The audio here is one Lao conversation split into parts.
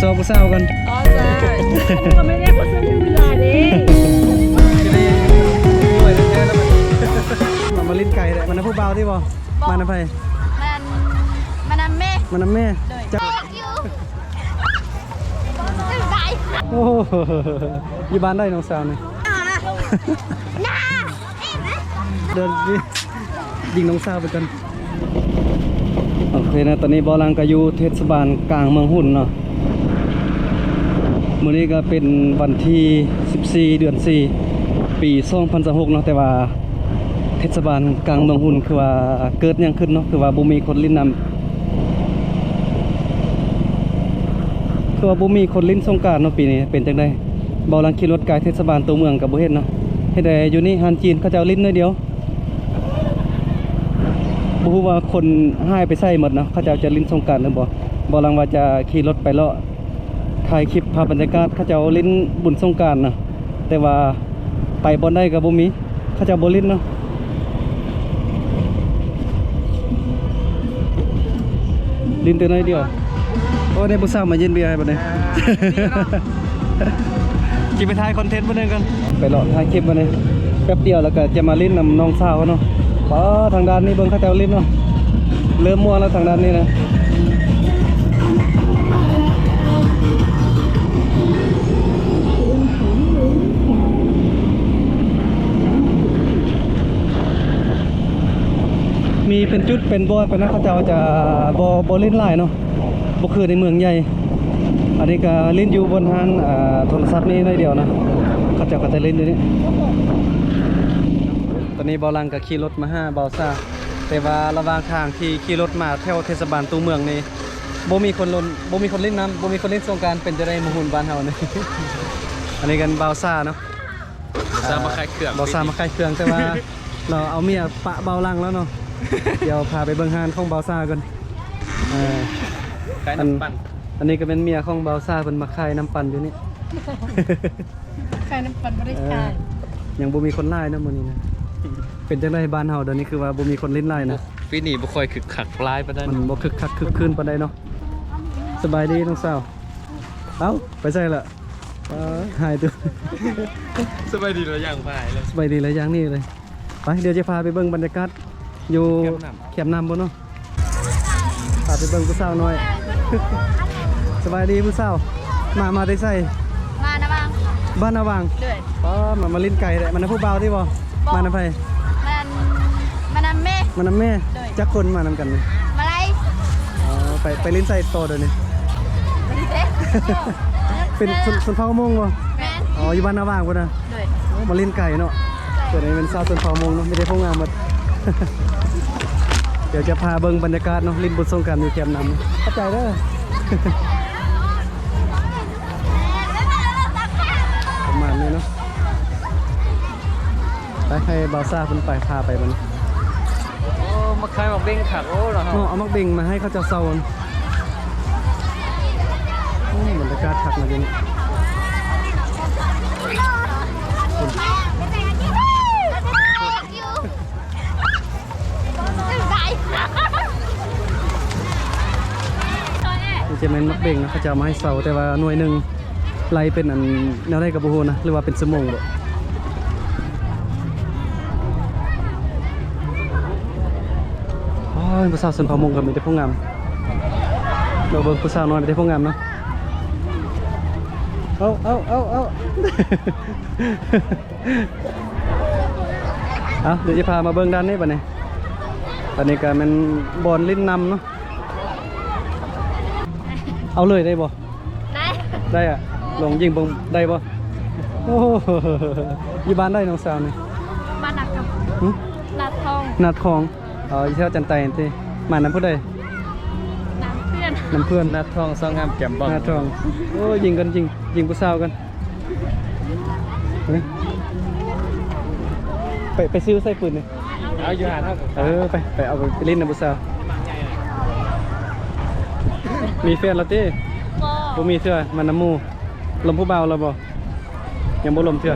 ເອົາຜູ້ສາວກ່ອນ. ອໍ ສາວ ກໍໄມ່ໄດ້ຄົນເວລາເດ້. ມາ ມາຫຼິ້ນໄກແຫຼະ. ມານຳຜູ້ບ່າວຕິບໍ່? ມານຳໃຜ? ມານຳ ມານຳແມ່. ມານຳແມ່. ໂດຍ. ຈັກ ໂອ້ ຢູ່ບ້ານໃດນ້ອງສາວນີ້? ເດີນຍິງນ້ອງສາວໄປກ່ອນ. ໂອເຄນະ ຕອນນີ້ບ່າວຫຼັງກໍຢູ່ເທດສະບານກາງເມືອງຮຸນເນາະ. ມື້ນີ້ກໍເປັນວັນທີສິບສີ່ ເດືອນສີ່ ປີສອງພັນຊາວຫົກເນາະ ແຕ່ວ່າ ເທດສະບານກາງເມືອງຮຸນ ຄືວ່າເກີດຫຍັງຂຶ້ນເນາະ ຄືວ່າບໍ່ມີຄົນຫຼິ້ນນ້ຳ ຄືວ່າບໍ່ມີຄົນຫຼິ້ນສົງການເນາະປີນີ້. ເປັນຈັ່ງໃດ ບ່າວຫຼັງຂີ່ລົດກາຍເທດສະບານຕົວເມືອງກໍບໍ່ເຫັນເນາະ. ເຮັດໃດຢູ່ນີ້ຮ້ານຈີນເຂົາເຈົ້າຫຼິ້ນໜ້ອຍດຽວ ບໍ່ຮູ້ວ່າຄົນຫາຍໄປໃສໝົດເນາະ ເຂົາເຈົ້າຈະຫຼິ້ນສົງການຫຼືບໍ່. ບ່າວຫຼັງວ່າຈະຂີ່ລົດໄປເລາະ ຖ່າຍຄລິບພາບບັນຍາກາດເຂົາເຈົ້າຫຼິ້ນບຸນສົງການນະ ແຕ່ວ່າໄປບ່ອນໃດກໍບໍ່ມີ ເຂົາເຈົ້າບໍ່ຫຼິ້ນເນາະ ຫຼິ້ນແຕ່ໜ້ອຍດຽວ. ໂອ້ ໄດ້ຜູ້ສາວມາເຢັນເບຍໃຫ້ບັດນີ້. ຊິໄປຖ່າຍຄອນເທັນບັດໜຶ່ງກ່ອນ ໄປເລາະຖ່າຍຄລິບບັດນີ້ ແປັບດຽວແລ້ວກໍຈະມາຫຼິ້ນນຳນ້ອງສາວເນາະ. ອໍ ທາງດ້ານນີ້ເບິ່ງເຂົາເຈົ້າຫຼິ້ນເນາະ ເລີ່ມມ່ວນແລ້ວທາງດ້ານນີ້ນະ. ມີເປັນຈຸດເປັນບ່ອນໄປນະ ເຂົາເຈົ້າຈະບໍ່ ບໍ່ຫຼິ້ນຫຼາຍເນາະ ບໍ່ຄືໃນເມືອງໃຫຍ່. ອັນນີ້ກໍຫຼິ້ນຢູ່ບ່ອນຮ້ານ ອ່າ ໂທລະສັບນີ້ໜ້ອຍດຽວນະ ເຂົາເຈົ້າກໍຈະຫຼິ້ນຢູ່ນີ້. ຕອນນີ້ບ່າວຫຼັງກໍຂີ່ລົດມາຫາບ່າວສາ ແຕ່ວ່າລະຫວ່າງທາງທີ່ຂີ່ລົດມາແຖວເທດສະບານຕົວເມືອງນີ້ ບໍ່ມີຄົນຫຼິ້ນ ບໍ່ມີຄົນຫຼິ້ນນ້ຳ ບໍ່ມີຄົນຫຼິ້ນສົງການ ເປັນຈັ່ງໃດເມືອງຮຸນບ້ານເຮົານີ້. ອັນນີ້ກັນບ່າວສາເນາະ ບ່າວສາມາຂາຍເຄື່ອງ ບ່າວສາມາຂາຍເຄື່ອງ ແຕ່ວ່າລາວເອົາເມຍປະບ່າວຫຼັງແລ້ວເນາະ. ດຽວພາໄປເບິ່ງຮ້ານຂອງບ່າວສາກ່ອນ. ເອີ ຂາຍນ້ຳປັ່ນ ອັນ ອັນນີ້ກໍແມ່ນເມຍຂອງບ່າວສາ ເພິ່ນມາຂາຍນ້ຳປັ່ນຢູ່ນີ້. ຂາຍນ້ຳປັ່ນບໍ່ໄດ້ຂາຍ ເອີ ຍັງບໍ່ມີຄົນຫຼາຍເນາະມື້ນີ້ນະ. ເປັນຈັ່ງໃດບ້ານເຮົາດຽວນີ້ ຄືວ່າບໍ່ມີຄົນຫຼິ້ນຫຼາຍນະ? ປີນີ້ບໍ່ຄ່ອຍຄຶກຄັກຫຼາຍປານໃດ ມັນບໍ່ຄຶກຄັກຄຶກຄື້ນປານໃດເນາະ. ສະບາຍດີນ້ອງສາວ. ເອົ້າ ໄປໃສລະ? ເອີ ຫາຍຕົວ. ສະບາຍດີລະຢ່າງພາຍເລີຍ ສະບາຍດີລະຢ່າງນີ້ເລີຍ. ໄປ ດຽວຈະພາໄປເບິ່ງບັນຍາກາດຢູ່ແຄມນ້ຳ ແຄມນ້ຳພຸ້ນເນາະ. ພາໄປເບິ່ງຜູ້ສາວນ້ອຍ. ສະບາຍດີຜູ້ສາວ. ມາ ມາແຕ່ໃສ? ມານາຫວ່າງ ບ້ານນາຫວ່າງ. ໂດຍ. ອໍ ມາ ມາຫຼິ້ນໄກແທ້. ມານຳຜູ້ບ່າວຕິບໍ່? ບໍ່. ມານຳໃຜ? ມານຳ ມານຳແມ່ ມານຳແມ່. ໂດຍ. ຈັກຄົນມານຳກັນນີ້? ມາໄລ. ອໍ ໄປ ໄປຫຼິ້ນໃສຕໍ່ດຽວນີ້? ເປັນຊົນ ຊົນເຜົ່າມົ້ງບໍ່? ແມ່ນ. ອໍ ຢູ່ບ້ານນາຫວ່າງພຸ້ນນະ? ໂດຍ. ໂອ້ ມາຫຼິ້ນໄກເນາະ. ໂດຍ. ເປັນ ເປັນຊາວຊົນເຜົ່າມົ້ງເນາະ ມີແຕ່ຜູ້ງາມໝົດ. ດຽວຈະພາເບິ່ງບັນຍາກາດເນາະ ຫຼິ້ນບຸນສົງການຢູ່ແຄມນ້ຳ. ຂອບໃຈເດີ. ປະມານນີ້ເນາະ. ໄປ ໃຫ້ບ່າວຊາເພິ່ນໄປ ພາໄປບັດນີ້. ໂອ້ ມາຂາຍໝາກເບັງຄັກ. ໂອ້ ເນາະ ເອົາໝາກເບັງມາໃຫ້ເຂົາເຈົ້າເຊົາ. ໂອ້ ບັນຍາກາດຄັກມາກເດ. ນີ້ຈະແມ່ນໝາກເບັງນະ ເຂົາເຈົ້າເອົາມາໃຫ້ເຊົາ ແຕ່ວ່າໜ່ວຍໜຶ່ງໄລ່ເປັນອັນແນວໃດກໍບໍ່ຮູ້ນະ ຫຼືວ່າເປັນຊົ່ວໂມງບໍ. ໂອ້ຍ ຜູ້ສາວຊົນເຜົ່າມົ້ງກໍມີແຕ່ຜູ້ງາມ. ເບິ່ງ ເບິ່ງຜູ້ສາວນ້ອຍມີແຕ່ຜູ້ງາມເນາະ. ເອົາ ເອົາ ເອົາ ເອົາ. ເອົາ ດຽວຈະພາມາເບິ່ງດ້ານນີ້ບັດນີ້. ອັນນີ້ກໍແມ່ນບ່ອນຫຼິ້ນນ້ຳເນາະ. ເອົາເລີຍໄດ້ບໍ່? ໄດ້ ໄດ້ອະ. ລອງຍິງເບິ່ງໄດ້ບໍ່? ໂອ້ ຢູ່ບ້ານໃດນ້ອງສາວນີ້? ບ້ານນາທອງ. ຫຶ? ນາທອງ. ນາທອງ. ອໍ ຢູ່ແຖວຈັນໄຕຫັ້ນຕິ. ມານຳຜູ້ໃດ? ນຳເພື່ອນ. ນຳເພື່ອນ. ນາທອງສາວງາມແກ້ມບອງ. ນາທອງ. ໂອ້ ຍິງກ່ອນ ຍິງ ຍິງຜູ້ສາວກ່ອນ. ໄປ ໄປຊື້ໃສ່ປືນນີ້. ເອົາຢູ່ຫາເຮົາ. ເອີ ໄປ ໄປເອົາໄປຫຼິ້ນນຳຜູ້ສາວ. ມີແຟນແລ້ວຕິ? ບໍ່ ບໍ່ມີເທື່ອ. ມານຳໝູ່. ລົມຜູ້ບ່າວແລ້ວບໍ່? ຍັງບໍ່ລົມເທື່ອ.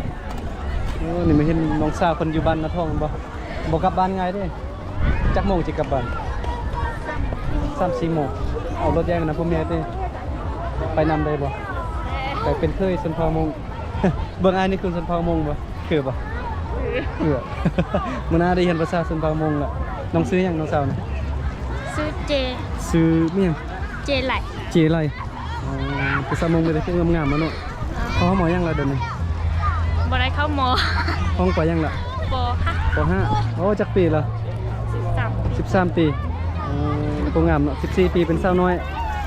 ໂອ້ ນີ້ມາເຫັນນ້ອງສາວເພິ່ນຢູ່ບ້ານນາທອງແມ່ນບໍ່? ບໍ່ກັບບ້ານງ່າຍເດ້. ຈັກໂມງຊິກັບບ້ານ? ສາມສີ່ໂມງ. ເອົາລົດໃຫຍ່ມານຳພໍ່ແມ່ຕິ? ໄປນຳໄດ້ບໍ່? ໄປເປັນເຂີຍຊົນເຜົ່າມົ້ງ. ເບິ່ງອ້າຍນີ້ຄືຊົນເຜົ່າມົ້ງບໍ່? ຄືບໍ່? ເອີ ມື້ໜ້າໄດ້ຮຽນພາສາຊົນເຜົ່າມົ້ງລະ. ນ້ອງຊື່ຫຍັງ ນ້ອງສາວນີ້? ຊື່ເຈ. ຊື່ຫຍັງ? ເຈໄຫຼ. ເຈໄຫຼ. ອໍ ຜູ້ສາວມົ້ງມີແຕ່ຜູ້ງາມໆມາເນາະ. ເອີ ເຂົ້າຫໍ່ໝໍຫຍັງລະດຽວນີ້? ບໍ່ໄດ້ເຂົ້າໝໍ. ຫ້ອງ ປ.ຫຍັງລະ? ປ.ຫ້າ. ປ.ຫ້າ. ໂອ້ ຈັກປີລະ? ສິບສາມ. ສິບສາມປີ. ໂອ້ ຜູ້ງາມເນາະ. ສິບສີ່ປີເປັນສາວນ້ອຍ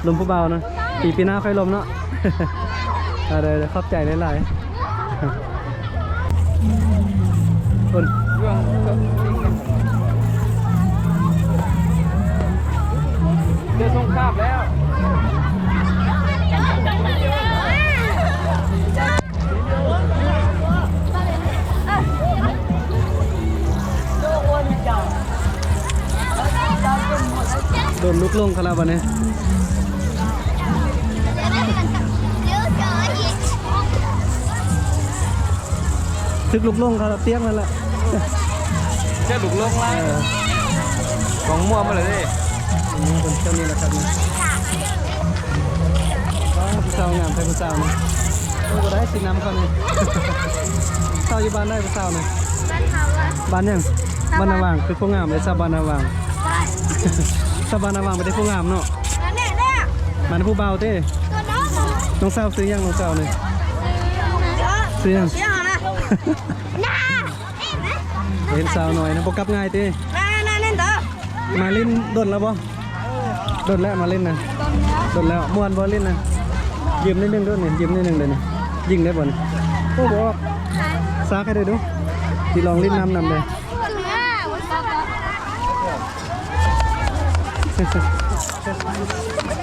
ລົມຜູ້ບ່າວນະ. ປີ ປີໜ້າຄ່ອຍລົມເນາະ. ເອີ ເດີ ຂອບໃຈຫຼາຍໆ. ເພິ່ນ ເດີນສົ່ງຄາບແລ້ວ. ໂດນລຸກຫຼົງຂະໜາດບັດນີ້. ຖືກລຸກຫຼົງຂະໜາດຕຽງນັ້ນແຫຼະ. ຈະລຸກຫຼົງຫຼາຍ. ເອີ ຂອງມົ້ວມາເລີຍເດ້. ອືມ ເປັນເຈົ້ານີ້ລະຄັບນີ້. ວ້າວ ຜູ້ສາວງາມແທ້ຜູ້ສາວນີ້. ໂອ້ ບໍ່ໄດ້ຊິນຳເຂົານີ້. ສາວຢູ່ບ້ານໃດຜູ້ສາວນີ້? ບ້ານເຮົາອະ. ບ້ານຫຍັງ? ບ້ານນາຫວ່າງ. ຄືຜູ້ງາມເດ້ ສາວບ້ານນາຫວ່າງ. ສາວບ້ານນາຫວ່າງບໍ່ໄດ້ຜູ້ງາມເນາະ. ມານຳຜູ້ບ່າວເດ້. ນ້ອງສາວຊື່ຫຍັງ ນ້ອງສາວນີ້? ຊື່ຫຍັງ? ເຫັນສາວນ້ອຍນະ ບໍ່ກັບງ່າຍຕິ. ມາຫຼິ້ນດົນແລ້ວບໍ່? ດົນແລ້ວມາຫຼິ້ນນະ. ດົນແລ້ວ. ມ່ວນບໍ່ຫຼິ້ນນະ? ຢືມນິດໜຶ່ງດູນີ້ ຢືມນິດໜຶ່ງເດ້ນີ້. ຍິງໄດ້ບໍ່ນີ້? ໂອ້ ບໍ່ອອກ. ຊາກໃຫ້ໄດ້ດູ. ຊິລອງຫຼິ້ນນຳນຳເດ້.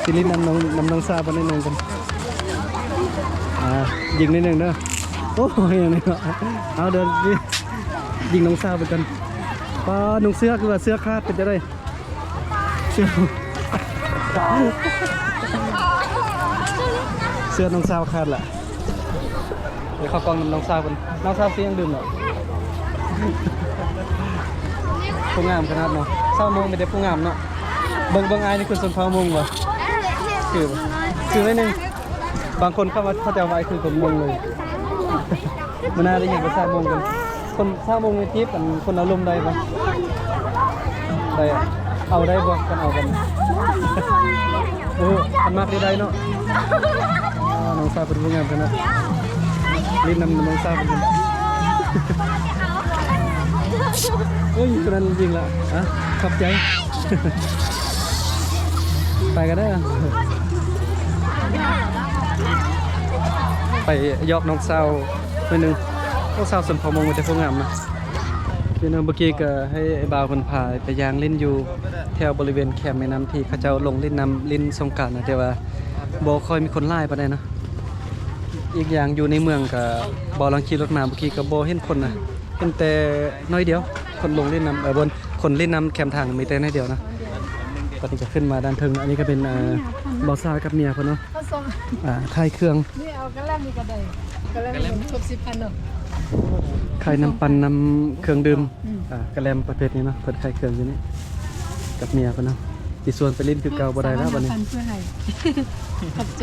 ຊິຫຼິ້ນນຳນ້ອງ ນຳນ້ອງສາວເພິ່ນໜ້ອຍໜຶ່ງກ່ອນ. ອ່າ ຍິງໜ້ອຍໜຶ່ງເດີ. ໂອ້ຍ ຫຍັງນີ້ເນາະ. ເອົາ ເດີນ ຍິງນ້ອງສາວເພິ່ນກ່ອນ. ປ້າ ນຸ່ງເສື້ອ ຄືວ່າເສື້ອຂາດ ເປັນຈັ່ງໃດ? ເສື້ອ ເສື້ອນ້ອງສາວຂາດລະ. ໄປເຂົ້າກ້ອງນຳນ້ອງສາວເພິ່ນ. ນ້ອງສາວຄືຫຍັງດື່ມເນາະ. ຜູ້ງາມຂະໜາດເນາະ. ຊາວມົ້ງມີແຕ່ຜູ້ງາມເນາະ. ເບິ່ງ ເບິ່ງອ້າຍນີ້ຄືຊົນເຜົ່າມົ້ງບໍ່? ຄື ຄືໜ້ອຍໜຶ່ງ. ບາງຄົນເຂົາວ່າ ເຂົາເຈົ້າວ່າອ້າຍຄືຄົນມົ້ງເລີຍ. ມື້ໜ້າໄດ້ຮຽນພາສາມົ້ງກັນ. ຄົນ ຊາວມົ້ງນີ້ຈີບກັນຄົນລາວລົມໄດ້ບໍ່? ໄດ້ອະ. ເອົາໄດ້ບໍ່ ຄັນເອົາກັນ? ໂອ້ ຄັນມັກນີ້ໄດ້ເນາະ. ອໍ ນ້ອງສາວເພິ່ນຜູ້ງາມຂະໜາດ. ຫຼິ້ນນຳນ້ອງສາວເພິ່ນ. ໂອ້ຍ ຄົນນັ້ນຍິງລະ. ອ່ະ ຂອບໃຈ. ໄປກັນເດີ. ໄປຢອກນ້ອງສາວໜ້ອຍໜຶ່ງ. ນ້ອງສາວຊົນເຜົ່າມົ້ງມີແຕ່ຜູ້ງາມນະ. ພີ່ນ້ອງ ເມື່ອກີ້ກໍໃຫ້ອ້າຍບ່າວເພິ່ນພາໄປຍ່າງຫຼິ້ນຢູ່ແຖວບໍລິເວນແຄມແມ່ນ້ຳ ທີ່ເຂົາເຈົ້າລົງຫຼິ້ນນ້ຳຫຼິ້ນສົງການນະ, ແຕ່ວ່າບໍ່ຄ່ອຍມີຄົນຫຼາຍປານໃດເນາະ. ອີກຢ່າງຢູ່ໃນເມືອງກໍ ບ່າວລອງຂີ່ລົດມາເມື່ອກີ້ກໍບໍ່ເຫັນຄົນນະ, ເຫັນແຕ່ໜ້ອຍດຽວ ຄົນລົງຫຼິ້ນນ້ຳ ເອີ ບ່ອນຄົນຫຼິ້ນນ້ຳແຄມທາງມີແຕ່ໜ້ອຍດຽວນະ. ຕອນນີ້ກໍຂຶ້ນມາດ້ານເທິງ. ອັນນີ້ກໍເປັນ ເອີ ບ່າວຊາກັບເມຍເພິ່ນເນາະ. ອ່າ ຂາຍເຄື່ອງ. ນີ້ເອົາກະແລັມນີ້ກໍໄດ້ ກະແລັມນີ້ກໍຄົບສິບພັນເນາະ. ຂາຍນ້ຳປັ່ນ ນ້ຳເຄື່ອງດື່ມ. ອືມ ອ່າ ກະແລັມປະເພດນີ້ເນາະ ເພິ່ນຂາຍເຄື່ອງຢູ່ນີ້ກັບເມຍເພິ່ນເນາະ. ຊິຊວນໄປຫຼິ້ນຄືເກົ່າບໍ່ໄດ້ແລ້ວບັດນີ້. ເພື່ອໃຫ້ ຂອບໃຈ.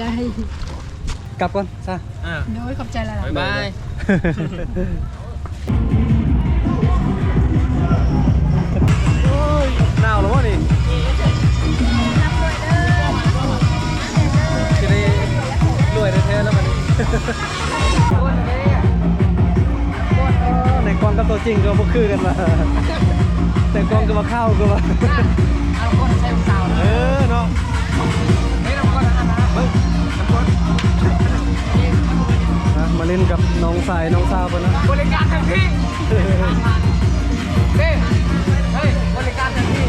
ກັບກ່ອນຊະ. ອ່າ ໂດຍ ຂອບໃຈຫຼາຍໆ. ບາຍບາຍ. ໂອ້ຍ ໜາວແລ້ວບໍ່ນີ້? ຊິໄດ້ລວຍແທ້ໆແລ້ວບັດນີ້. ໃນກ້ອງກັບຕົວຈິງກໍບໍ່ຄືກັນວ່າ ໃນກ້ອງກໍວ່າຂາວກໍວ່າ ເອີ ເນາະ. ມາຫຼິ້ນກັບນ້ອງຊາຍນ້ອງສາວເພິ່ນນະ. ບໍລິການທັງທີ ເອີ ເອີ ບໍລິການທັງທີ.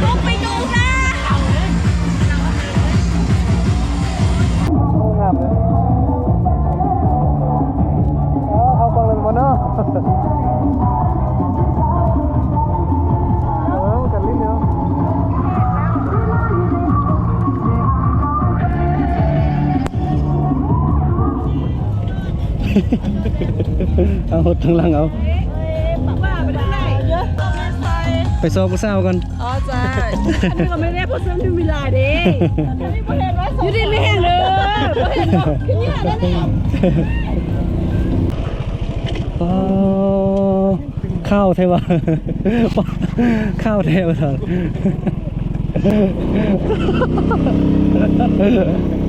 ລົງໄປດູນະ. ໂອ້ ງາມເລີຍ. ເອີ ເຂົ້າກ້ອງແລ້ວບໍ່ເນາະ? ເອີ ກັນຫຼິ້ນເນາະ. ເອົາ ຫົດທາງຫຼັງເອົາ. ໄປຊອກຜູ້ສາວກ່ອນ. ອໍ ຈ້າ ອັນນີ້ກໍແມ່ນແດ່ ເພາະວ່າມີເວລາເດ້. ຢູ່ດີມີແຮງເດີ ບໍ່ເຫັນດອກ ຄືເຫຍື້ອນັ້ນແຫຼະ. ອໍ ຂາວແທ້ວ່າ ຂາວແທ້ວ່າຊັ້ນ. ເ